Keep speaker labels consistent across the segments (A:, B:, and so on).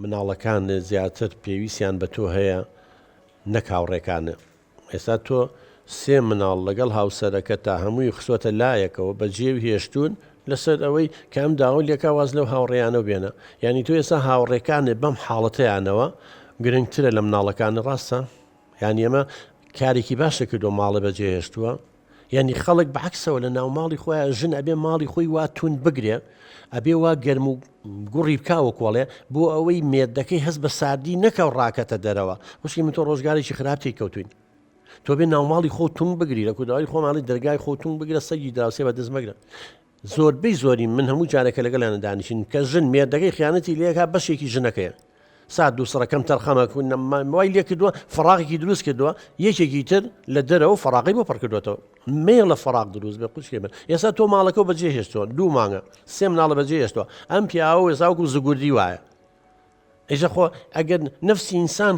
A: مناڵەکان زیاتر پێویستیان بە تۆ هەیە نەک هاوڕێکانت. ئێستا تۆ سێ مناڵ لەگەڵ هاوسەرەکەتا هەمووی خستوەتە لایەکەوە بەجێو هێشتوون لەسەر ئەوەی کە ئەم داوە لێکا واز لەو هاوڕێیانەو بێنە یانی تۆ ئێستا هاوڕێکانت بەم حاڵەتەیانەوە گرنگترە لە مناڵەکانت ڕاستە؟ یانی ئەمە کارێکی باشە کردووە ماڵە بەجێ هێشتووە یانی خەڵک بە عەکسەوە لە ناو ماڵی خۆیان ژن ئەبێ ماڵی خۆی وا توند بگرێ ئەبێ وا گەرم و گوڕی بکا وەکۆڵێ بۆ ئەوەی مێردەکەی هەست بە ساردی نەکا و ڕاکەتە دەرەوە خوشکی من تۆ ڕۆژگارێکی خراپ تێی کەوتوین تۆ بێ ناوماڵی خۆ تونگ بگری لە کوردەواری خۆماڵی دەرگای خۆ تونگ بگرە سەگی دراوسێ بە دەست مەگرە زۆربەی زۆری من هەموو جارێک کە لەگەڵیانە دانیشین کە ژن مێردەکەی خیانەتی لێکا بەشێکی ژنەکەیە سات دوو سڕەکەم تەرخەمە وای لێ کردووە فراغێکی دروست کردووە یەکێکی تر لە دەرەوە فراغی بۆ پڕ کردوێتەوە مێڵە فراغ دروست بێ قوشکێ من ئێستا تۆ ماڵەکە بەجێ هێشتووە دوو مانگە سێ مناڵە بەجێ هێشتووە ئەم پیاوە ئێستا وەکو زگوردی وایە ئیجا خۆ ئەگەر نفسی ئینسان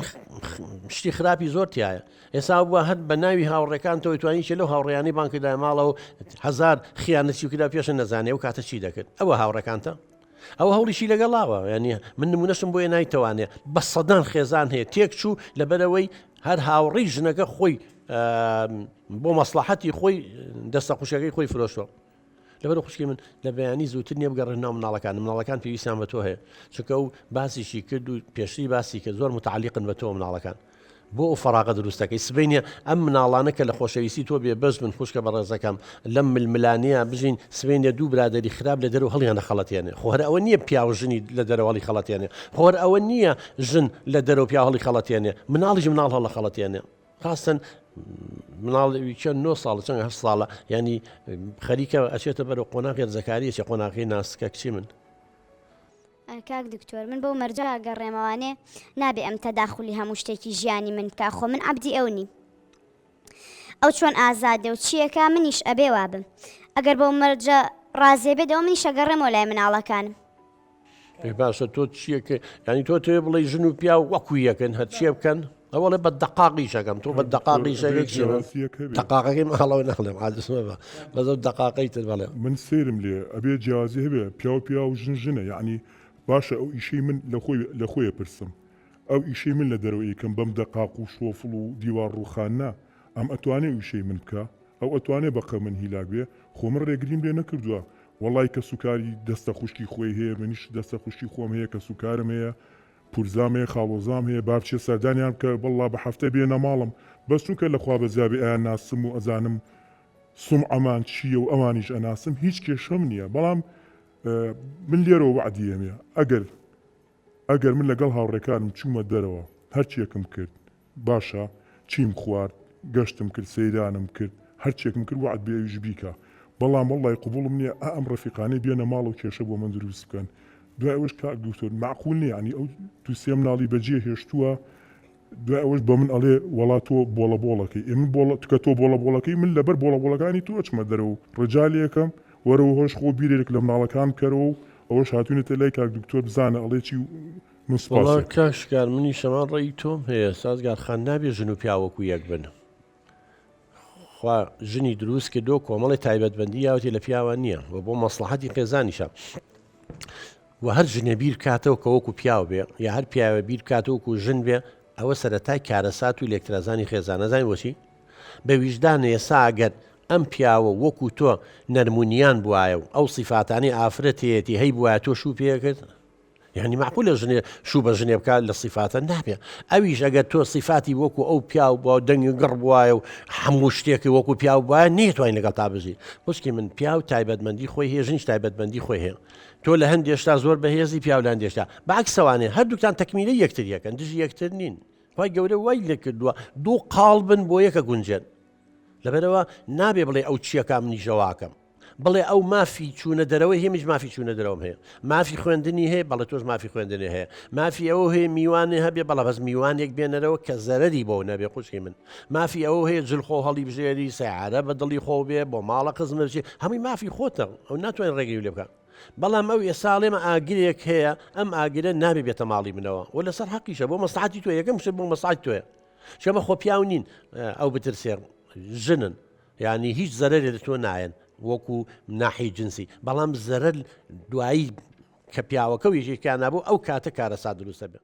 A: شتی خراپی زۆر تایە ئێستا بووە هەر بە ناوی هاوڕێکان تۆی توانی چێ لەو هاوڕیانی بانکدای ماڵەوە هزار خیانەتی کرا پێشە نەزانێ و کاتە چی دەکرد ئەوە هاوڕێکانتە ئەوە هەوڵیشی لەگەڵاوە ینی من نمونەشم بۆیە نایتوانێ بە سەدان خێزان هەیە تێک چوو لەبەرەوەی هەر هاوڕێی ژنەکە خۆی بۆ مەسلحەتی خۆی دەستە خوشەکەی خۆی فرۆشەوە لەبەر خوشکی من لە بەیانی زووتر نیە بگەڕێن ناو مناڵەکان مناڵەکان پێویستیان بە تۆ هەیە چونکە ئەو باسیشی کرد و پێشتری باسی کرد زۆر متعلقن بە تۆ مناڵەکان بۆ ئەو فەراغە دروستەکەی سبینە ئەم مناڵانە کە لە خۆشەویستی تۆ بێ بەش بن خوشکە بەڕێزەکەم لەم ململانەیە بژین سبینە دوو برادری خراپ لە دەرەوە هەڵیان دەخەڵەتێنێ خۆ هەر ئەوە نییە پیاو ژنی لە دەرەوە هەڵی خەڵەتێنێ خۆ هەر ئەوە نییە ژن لە دەرەوە پیاو هەڵی خەڵەتێنێ مناڵیش مناڵ هەڵەخەڵەتێنێ خاستن مناڵ چەند نۆ ساڵ چەند هە ساڵە ینی خەریکە ئەچێتە بەرەو قۆناغی زەکاریە چە قۆناغی ناسکە کچی من.
B: کاک دکتۆر من بەو مەرجە گەڕێمەوانێ نابێ ئەم تەداخلی هەموو شتێکی ژیانی من بکا خۆ من عەبدی ئەو نیم ئەو چۆن ئازادە و چیەکە منیش ئەبێ وابم ئەگەر بەو مەرجە ڕازێ بێت ئەوە منیش ئەگەڕێمەوە لای مناڵەکانم.
A: ئێ باشە تۆ چییە کە ینی تۆ تێ بڵێ ژن و پیاو وەکو یەکن هەرچیە بکەن ئەوەڵێ بە دەقاقیشەکەم تۆ بە دەقاقیشەکە چی دەقاقەکەی ماڵەوە ناڵێم عادسمە بە بەزە دەقاقەی تر بەڵێ
C: من سەیرم لێ ئەبێ جیاوازی هەبێ پیاو پیاو ژن ژنە یعنی باشە ئەو ئیشەی من لە خۆی لە خۆیە پرسم ئەو ئیشەی من لە دەرەوە ئەیکەم بەم دەقاق و شۆفڵ و دیوار ڕووخانە ئەم ئەتوانێ ئەو ئیشەی من بکا ئەو ئەتوانێ بە قە من هیلاک بێ خۆ من ڕێگریم لێ نەکردووە وەڵای کەسوکاری دەستە خوشکی خۆی هەیە منیش دەستە خوشکی خۆم هەیە کەسوکارم هەیە پورزام هەیە خاڵۆزام هەیە با بچێ سەردانیان بکە وەڵا بە هەفتە بێنە ماڵم بەس چونکە لە خوا بەزیابێ ئەیان ناسم و ئەزانم سومعەمان چییە و ئەوانیش ئەناسم هیچ کێشەم نییە بەڵام من لێرەوە وەعدی ئەمێ ئەگەر ئەگەر من لەگەڵ هاوڕێکانم چوومە دەرەوە هەرچیەکم کرد باشە چیم خوارد گەشتم کرد سەیرانم کرد هەرچێکم کرد وەعد بێ ئەویش بیکا بەڵام وەڵای قبوڵم نیە ئا ئەم ڕەفیقانەی بێنە ماڵ و کێشە بۆ من دروست بکەن دوای ئەوەش کاک دکتۆر مەعقول نیە یانی ئەو دوو سێ مناڵی بەجێ هێشتووە دوای ئەوەش بە من ئەڵێ وەڵا تۆ بۆڵە بۆڵەکەی ئێ من بۆڵە تکە تۆ بۆڵە بۆڵەکەی من لەبەر بۆڵە بۆڵەکانی تۆ ئەچمە دەرەوە و ڕجا لێکەم وەرەوە هۆش خۆ بیرێک لە مناڵەکان بکەرەوە و ئەوەش هاتوونەتە لای کاک دکتۆر بزانە ئەڵێ چی و من
A: وەڵا سوپاسی کاک شکار منیش هەمان ڕەئی تۆم هەیە سازگار خان نابێ ژن و پیاو وەکو یەک بن خوا ژنی دروست کردو کۆمەڵی تایبەتمەندی یاوەتی لە پیاوان نییە و بۆ مەسڵەحەتی خێزانیشە و هەر ژنێ بیر بکاتەوە کە وەکو پیاو بێ یا هەر پیاوە بیر بکاتەوە وەکو ژن بێ ئەوە سەرەتای کارەسات و لێکترازانی خێزانە زانین بۆچی بە ویژدان ئێسا ئەگەر ئەم پیاوە وەکو تۆ نەرمونیان بوایە و ئەو سیفاتانەی ئافرەت هەیەتی هەی بوایە تۆ شوو پێکرد یانی مەعقولە ژنێ شوو بە ژنێ بکات لە سیفاتە نابێ ئەویش ئەگەر تۆ سیفاتی وەکو ئەو پیاو بووە دەنگی گڕ بواە و هەموو شتێکی وەکو پیاو بواە نەیتوانین لەگەڵ تا بژی خوشکی من پیاو تایبەتمەندی خۆی هەیە ژنیش تایبەتمەندی خۆی هەیە تۆ لە هەندێشتا زۆر بەهێزی پیاو لە هەندێشتا بەعکسەوانێ هەردووکتان تەکمیلەی یەکتر یەکەن دژی یەکتر نین خی گەورە وای لێکردووە دوو قاڵ بن بۆ یەکە گونجێن لەبەرەوە نابێ بڵێ ئەو چیەکە منیش واکەم بڵێ ئەو مافی چوونە دەرەوەی هەیە منیش مافی چوونە دەرەوەم هەیە مافی خوێندنی هەیە بەڵێ تۆش مافی خوێندنی هەیە مافی ئەوە هەیە میوانێ هەبێ بەڵێ بەس میوانێک بێنەرەوە کە زەرەری بۆ نەبێ خوشکی من مافی ئەوە هەیە جل خۆ هەڵی بژێری سیارە بە دڵی خۆ بێ بۆ ماڵە خزمە بچێ هەمووی مافی خۆتە ئەو ناتوانێت ڕێگری لێ بکە بەڵام ئەو ئێساڵێمە ئاگرێک هەیە ئەم ئاگرە نابێ بێتە ماڵی منەوە و لەسەر حەقیشە بۆ مەسڵحەتی تۆ یەکەم شت بۆ مەسڵحەتی تۆیە چەمە خۆ پیاو نین ئەو بترسێ ژنن یانی هیچ زەرەرێ لە تۆ نایەن وەکو ناحی جنسی بەڵام زەرەر دوایی. کە پیاوەکە و یەکێکیان نابوو ئەو کاتە کارەسات دروست دەبێ.